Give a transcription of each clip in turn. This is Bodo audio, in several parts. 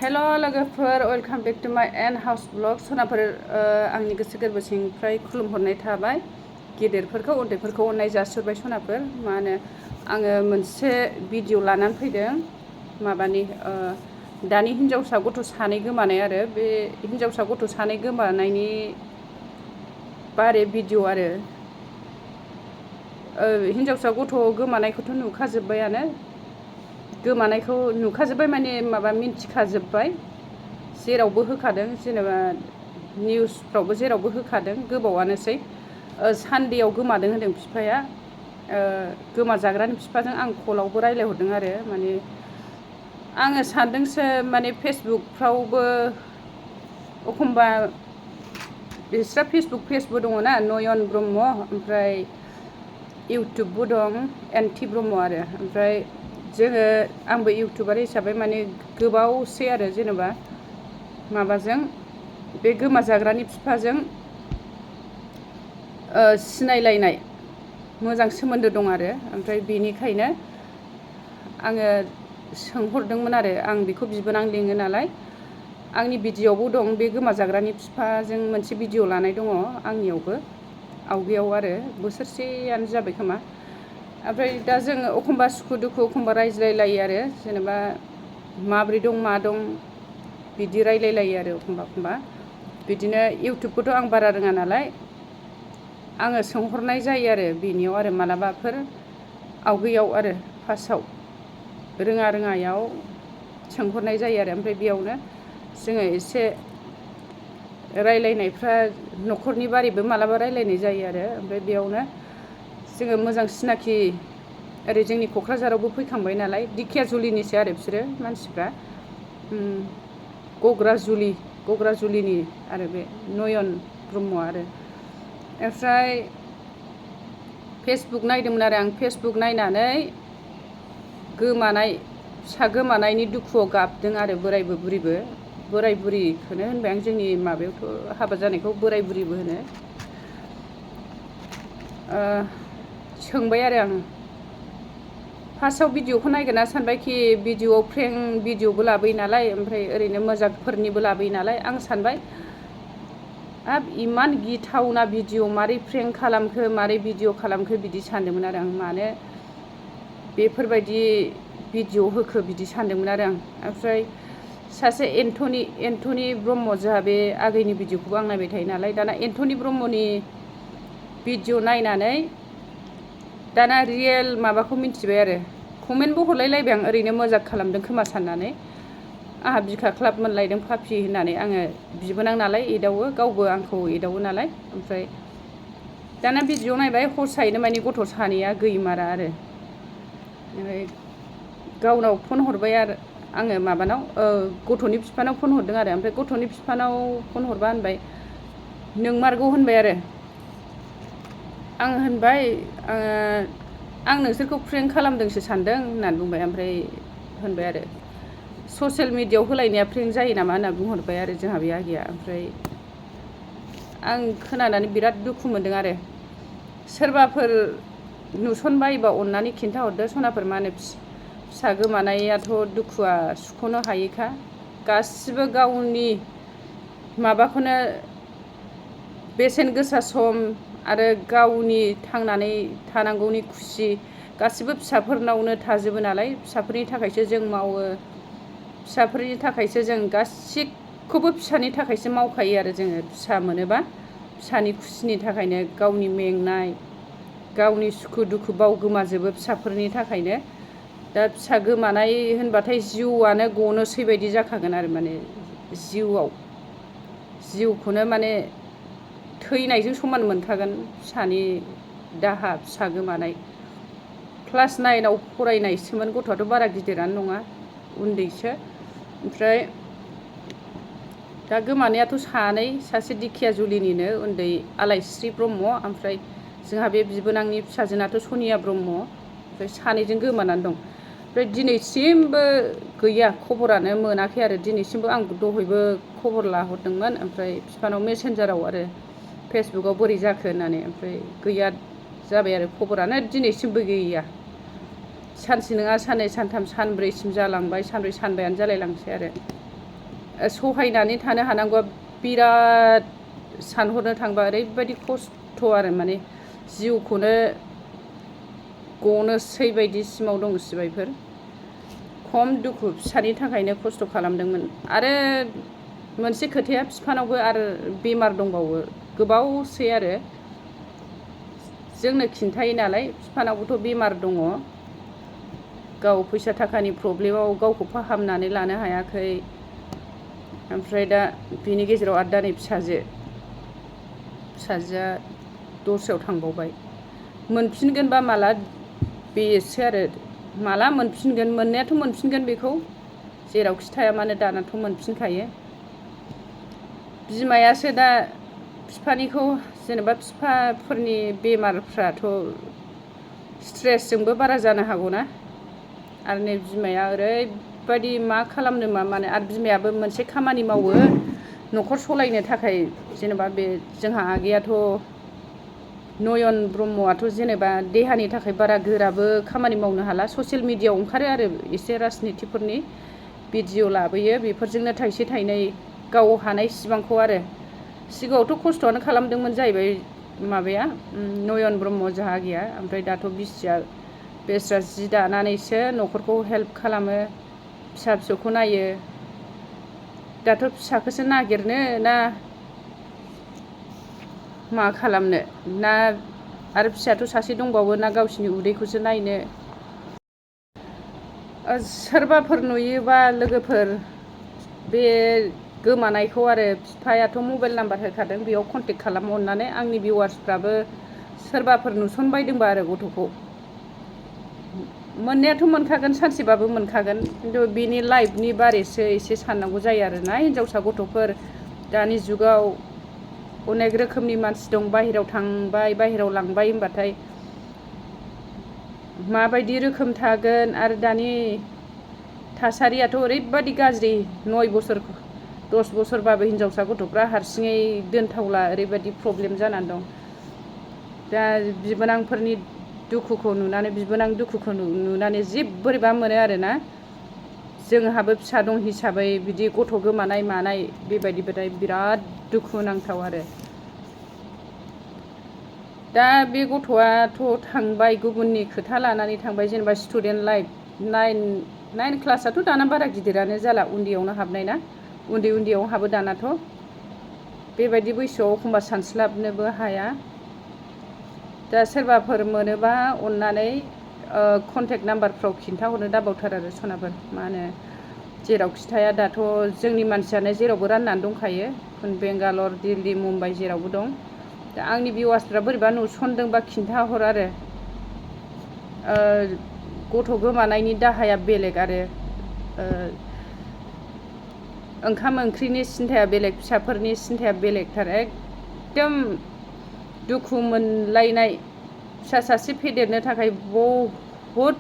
हेल' लोगोफोर वेलकाम बेक टु माय एन हाउस ब्लग सनाफोर आंनि गोसो गोरबोसिंनिफ्राय खुलुमहरनाय थाबाय गेदेरफोरखौ उन्दैफोरखौ अननाय जासिहरबाय सनाफोर मा होनो आङो मोनसे भिडिअ लानानै फैदों माबानि दानि हिनजावसा गथ' सानै गोमानाय आरो बे हिनजावसा गथ' सानै गोमानायनि बारे भिडिअ आरो हिनजावसा गथ' गोमानायखौथ' नुखाजोब्बायानो गोमानायखौ नुखाजोब्बाय माने माबा मिन्थिखाजोब्बाय जेरावबो होखादों जेनेबा निउसफ्रावबो जेरावबो होखादों गोबावानोसै सानदेआव गोमादों होनदों बिफाया गोमाजाग्रानि बिफाजों आं कलावबो रायज्लायहरदों आरो माने आङो सानदोंसो माने फेसबुकफ्रावबो एखमबा बिस्रा फेसबुक पेजबो दङ ना नयन ब्रह्म ओमफ्राय इउटुबबो दं एन्टि ब्रह्म आरो ओमफ्राय जोङो आंबो इउटुबार हिसाबै माने गोबावसै आरो जेनेबा माबाजों बे गोमाजाग्रानि बिफाजों सिनायलायनाय मोजां सोमोन्दो दं आरो ओमफ्राय बेनिखायनो आङो सोंहरदोंमोन आरो आं बेखौ बिबोनां लिङो नालाय आंनि भिडिअ'आवबो दं बे गोमाजाग्रानि बिफाजों मोनसे भिडिअ लानाय दङ आंनियावबो आवगेयाव आरो बोसोरसेयानो जाबाय खोमा ओमफ्राय दा जोङो एखमबा सुखु दुखु एखमबा रायज्लायलायो आरो जेनेबा माब्रै दं मा दं बिदि रायज्लायलायो आरो एखमबा बिदिनो इउटुबखौथ' आं बारा रोङा नालाय आङो सोंहरनाय जायो आरो बेनियाव आरो मालाबाफोर आवगेयाव आरो फार्स्टआव रोङायाव सोंहरनाय जायो आरो ओमफ्राय बेयावनो जोङो एसे रायलायनायफ्रा न'खरनि बारैबो मालाबा रायलायनाय जायो आरो ओमफ्राय बेयावनो जोङो मोजां सिनाखि ओरै जोंनि क'क्राझारावबो फैखांबाय नालाय दिखियाजुलिनिसो आरो बिसोरो मानसिफ्रा गग्राजुलिनि आरो बे नयन ब्रह्म आरो ओमफ्राय फेसबुक नायदोंमोन आरो आं फेसबुक नायनानै फिसा गोमानायनि दुखुआव गाबदों आरो बोरायबो बुरिबो बोराय बुरिखौनो होनबाय आं जोंनि माबायावथ' हाबा जानायखौ बोराय बुरिबो होनो सोंबाय आरो आं फार्स्टआव भिडिअखौ नायगोना सानबायखि भिडिअआव प्रेंक भिडिअबो लाबोयो नालाय ओमफ्राय ओरैनो मजाकफोरनिबो लाबोयो नालाय आं सानबाय हाब इमान गिथावना भिडिअ मारै प्रेंक खालामखो मारै भिडिअ खालामखो बिदि सानदोंमोन आरो आं मानो बेफोरबायदि भिडिअ होखो बिदि सानदोंमोन आरो आं ओमफ्राय सासे एन्टनि ब्रह्म जोंहा बे आगैनि भिडिअखौबो आं नायबाय थायो नालाय दाना एन्टनि ब्रह्मनि भिडिअ नायनानै दाना रियेल माबाखौ मिन्थिबाय आरो कमेन्टबो हरलायलायबाय आं ओरैनो मजाक खालामदों खोमा साननानै आंहा बिखा ख्लाब मोनलायदों पापि होननानै आङो बिबोनां नालाय एदावो गावबो आंखौ एदावो नालाय ओमफ्राय दाना भिडिअ नायबाय हरसायैनो माने गथ' सानैया गैमारा आरो ओमफ्राय गावनाव फन हरबाय आरो आङो माबानाव गथ'नि बिफानाव फन हरदों आरो ओमफ्राय गथ'नि बिफानाव फन हरबा होनबाय नोंमारगौ होनबाय आरो आं होनबाय आं नोंसोरखौ प्रेंक खालामदोंसो सानदों होननानै बुंबाय ओमफ्राय होनबाय आरो ससियेल मिडियायाव होलायनाया प्रेंक जायो नामा होनना बुंहरबाय आरो जोंहा बे आगैया ओमफ्राय आं खोनानानै बिराद दुखु मोनदों आरो सोरबाफोर नुसनबायोबा अननानै खिन्थाहरदो सनाफोर मा होनो फिसा गोमानायाथ' दुखुआ सुख'नो हायैखा गासिबो गावनि माबाखौनो बेसेन गोसा सम आरो गावनि थांनानै थानांगौनि खुसि गासिबो फिसाफोरनावनो थाजोबो नालाय फिसाफोरनि थाखायसो जों मावो फिसाफोरनि थाखायसो जों गासिखौबो फिसानि थाखायसो मावखायो आरो जोङो फिसा मोनोबा फिसानि खुसिनि थाखायनो गावनि मेंनाय गावनि सुखु दुखु बावगोमाजोबो फिसाफोरनि थाखायनो दा फिसा गोमानाय होनबाथाय जिउआनो गनोसै बायदि जाखागोन आरो माने जिउखौनो माने थैनायजों समान मोनखागोन फिसानि दाहा फिसा गोमानाय क्लास 9आव फरायनायसोमोन गथ'आथ' बारा गिदिरानो नङा उन्दैसो ओमफ्राय दा गोमानायाथ' सासे दिखियाजुलिनिनो उन्दै आलायस्रि ब्रह्म ओमफ्राय जोंहा बे बिबोनांनि फिसाजोनाथ' सनिया ब्रह्म ओमफ्राय सानैजों गोमानानै दं ओमफ्राय दिनैसिमबो गैया खबरानो मोनाखै आरो दिनैसिमबो आं दहायबो खबर लाहरदोंमोन ओमफ्राय बिफानाव मेसेन्जाराव आरो फेसबुकाव बोरै जाखो होननानै ओमफ्राय गैया जाबाय आरो खबरानो दिनैसिमबो गैया सानसे नङा साननै सानथाम सानब्रैसिम जालांबाय सानब्रै सानबायानो जालायलांसै आरो सहायनानै थानो हानांगौआ बिराद सानहरनो थांबा ओरैबायदि खस्थ' आरो माने जिउखौनो गनोसै बायदि सिमाव दं सिबायफोर खम दुखु फिसानि थाखायनो खस्थ' खालामदोंमोन। आरो मोनसे खोथाया बिफानावबो आरो बेमार दंबावो गोबावसै आरो जोंनो खिन्थायो नालाय बिफानावबोथ' बेमार दङ। गाव फैसा थाखानि प्रब्लेमाव गावखौ फाहामनानै लानो हायाखै। ओमफ्राय दा बिनि गेजेराव आरो दा नै फिसाजोआ दस्रायाव थांबावबाय मोनफिनगोनबा माला बेसो आरो माला मोनफिनगोन मोननायाथ' मोनफिनगोन बेखौ जेरावखि थाया मानो दानाथ' मोनफिनखायो। बिमायासो दा बिफानिखौ जेनेबा बिफाफोरनि बेमारफ्राथ' स्ट्रेसजोंबो बारा जानो हागौना आरो नै बिमाया ओरैबायदि मा खालामनो मा मानो आरो बिमायाबो मोनसे खामानि मावो न'खर सलायनो थाखाय जेनेबा बे जोंहा आगैयाथ' नयन ब्रह्मआथ' जेनेबा देहानि थाखाय बारा गोराबो खामानि मावनो हाला ससियेल मिडियाआव ओंखारो आरो एसे राजनितिफोरनि भिडिअ लाबोयो बेफोरजोंनो थाइसे थाइनै गाव हानाय सिबांखौ आरो सिगाङावथ' खस्थ'आनो खालामदोंमोन जाहैबाय माबाया नयन ब्रह्म जोंहा आगैया ओमफ्राय दाथ' बिसिया बेस्रा जि दानानैसो न'खरखौ हेल्प खालामो फिसा फिसौखौ नायो। दाथ' फिसाखौसो नागिरनो ना मा खालामनो ना आरो फिसायाथ' सासे दंबावो ना गावसिनि उदैखौसो नायनो। सोरबाफोर नुयोबा लोगोफोर बे गोमानायखौ आरो बिफायाथ' मबाइल नाम्बार होखादों बेयाव कन्टेक्ट खालाम अननानै आंनि भिउवार्सफ्राबो सोरबाफोर नुसनबायदोंबा आरो गथ'खौ मोननायाथ' मोनखागोन सानसेबाबो मोनखागोन खिन्थु बेनि लाइफनि बारैसो एसे साननांगौ जायो आरोना हिनजावसा गथ'फोर दानि जुगाव अनेक रोखोमनि मानसि दं बाहेरायाव थांबाय बाहेरायाव लांबाय होनबाथाय माबायदि रोखोम थागोन आरो दानि थासारियाथ' ओरैबायदि गाज्रि 9 बोसोर 10 बोसोरबाबो हिनजावसा गथ'फ्रा हारसिङै दोनथावला ओरैबायदि प्रब्लेम जानानै दं। दा बिबोनांफोरनि दुखुखौ नुनानै बिबोनां दुखुखौ नुनानै जि बोरैबा मोनो आरोना जोंहाबो फिसा दं हिसाबै बिदि गथ' गोमानाय मानाय बेबायदिबाथाय बिराद दुखु नांथाव आरो दा बे गथ'आथ' थांबाय गुबुननि खोथा लानानै थांबाय जेनेबा स्टुडेन्ट लाइफ 9 क्लासआथ' दाना बारा गिदिरानो जाला उन्दैयावनो हाबनाय ना उन्दैयाव हाबो दानाथ' बेबायदि बैसोआव एखमबा सानस्लाबनोबो हाया। दा सोरबाफोर मोनोबा अननानै कन्टेक्ट नाम्बारफ्राव खिन्थाहरनो दाबावथार आरो सनाफोर मा होनो जेरावखि थाया दाथ' जोंनि मानसियानो जेरावबो राननानै दंखायो बेंगालर दिल्ली मुम्बाइ जेरावबो दं। दा आंनि भिउवार्सफ्रा बोरैबा नुसनदोंबा खिन्थाहर आरो गथ' गोमानायनि दाहाया बेलेग आरो ओंखाम ओंख्रिनि सिन्थाया बेलेग फिसाफोरनि सिन्थाया बेलेगथार एकदम दुखु मोनलायनाय फिसा सासे फेदेरनो थाखाय बहुद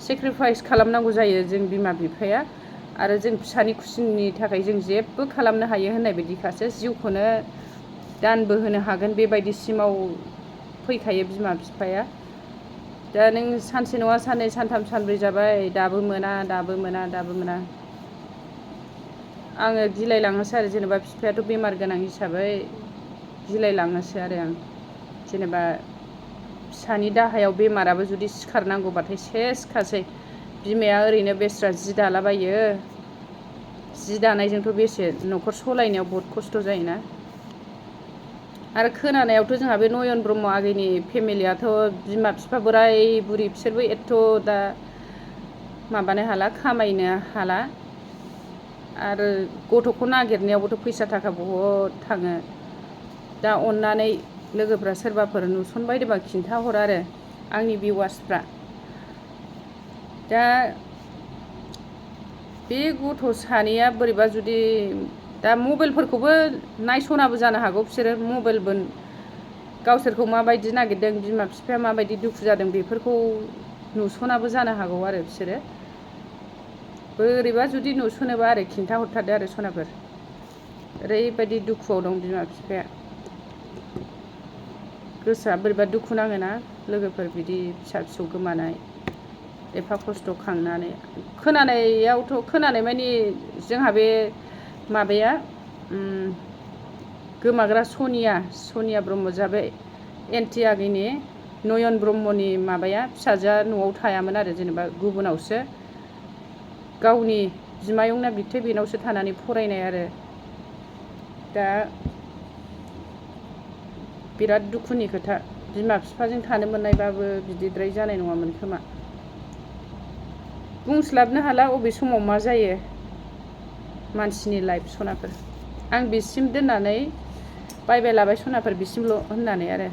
सेक्रिफाइस खालामनांगौ जायो जों बिमा बिफाया आरो जों फिसानि खुसिनि थाखाय जों जेबो खालामनो हायो होननाय बायदिखासो जिउखौनो दानबो होनो हागोन बेबायदिसिमाव फैखायो बिमा बिफाया। दा नों सानसे नङा साननै सानथाम सानब्रै जाबाय दाबो मोना आङो गिलायलाङोसो आरो जेनेबा बिफायाथ' बेमार गोनां हिसाबै गिलायलाङोसो आरो आं जेनेबा फिसानि दाहायाव बेमाराबो जुदि सिखारनांगौबाथाय सेसखासै बिमाया ओरैनो बेस्रा जि दालाबायो जि दानायजोंथ' बेसे न'खर सलायनायाव बहुद खस्थ' जायोना। आरो खोनानायावथ' जोंहा बे नयन ब्रह्म आगैनि फेमिलियाथ' बिमा बिफा बोराय बुरि बिसोरबो एथ' दा माबानो हाला खामायनो हाला आरो गथ'खौ नागिरनायावबोथ' फैसा थाखा बहुद थाङो। दा अननानै लोगोफ्रा सोरबाफोर नुसनबायदोंबा खिन्थाहर आरो आंनि भिउवार्सफ्रा दा बे गथ' सानैया बोरैबा जुदि दा मबाइलफोरखौबो नायसनाबो जानो हागौ बिसोरो मबाइलबो गावसोरखौ माबायदि नागिरदों बिमा बिफाया माबायदि दुखु जादों बेफोरखौ नुसनाबो जानो हागौ आरो बिसोरो बोरैबा जुदि नुसनोबा आरो खिन्थाहरथारदो आरो सनाफोर ओरैबायदि दुखुआव दं बिमा बिफाया गोसोआ बोरैबा दुखु नाङोना लोगोफोर बिदि फिसा फिसौ गोमानाय एफा खस्थ' खांनानै खोनानाय मानि जोंहा बे माबाया गोमाग्रा सनिया ब्रह्म जाबाय एनटि आगैनि नयन ब्रह्मनि माबाया फिसाजोआ न'आव थायामोन आरो जेनेबा गुबुनावसो गावनि बिमायंना बिबथै बेनावसो थानानै फरायनाय आरो दा बिराद दुखुनि खोथा बिमा बिफाजों थानो मोननायबाबो बिदिद्राय जानाय नङामोन खोमा बुंस्लाबनो हाला अबे समाव मा जायो मानसिनि लाइफ सनाफोर आं बिसिम दोननानै बाय लाबाय सनाफोर बिसिमल' होननानै आरो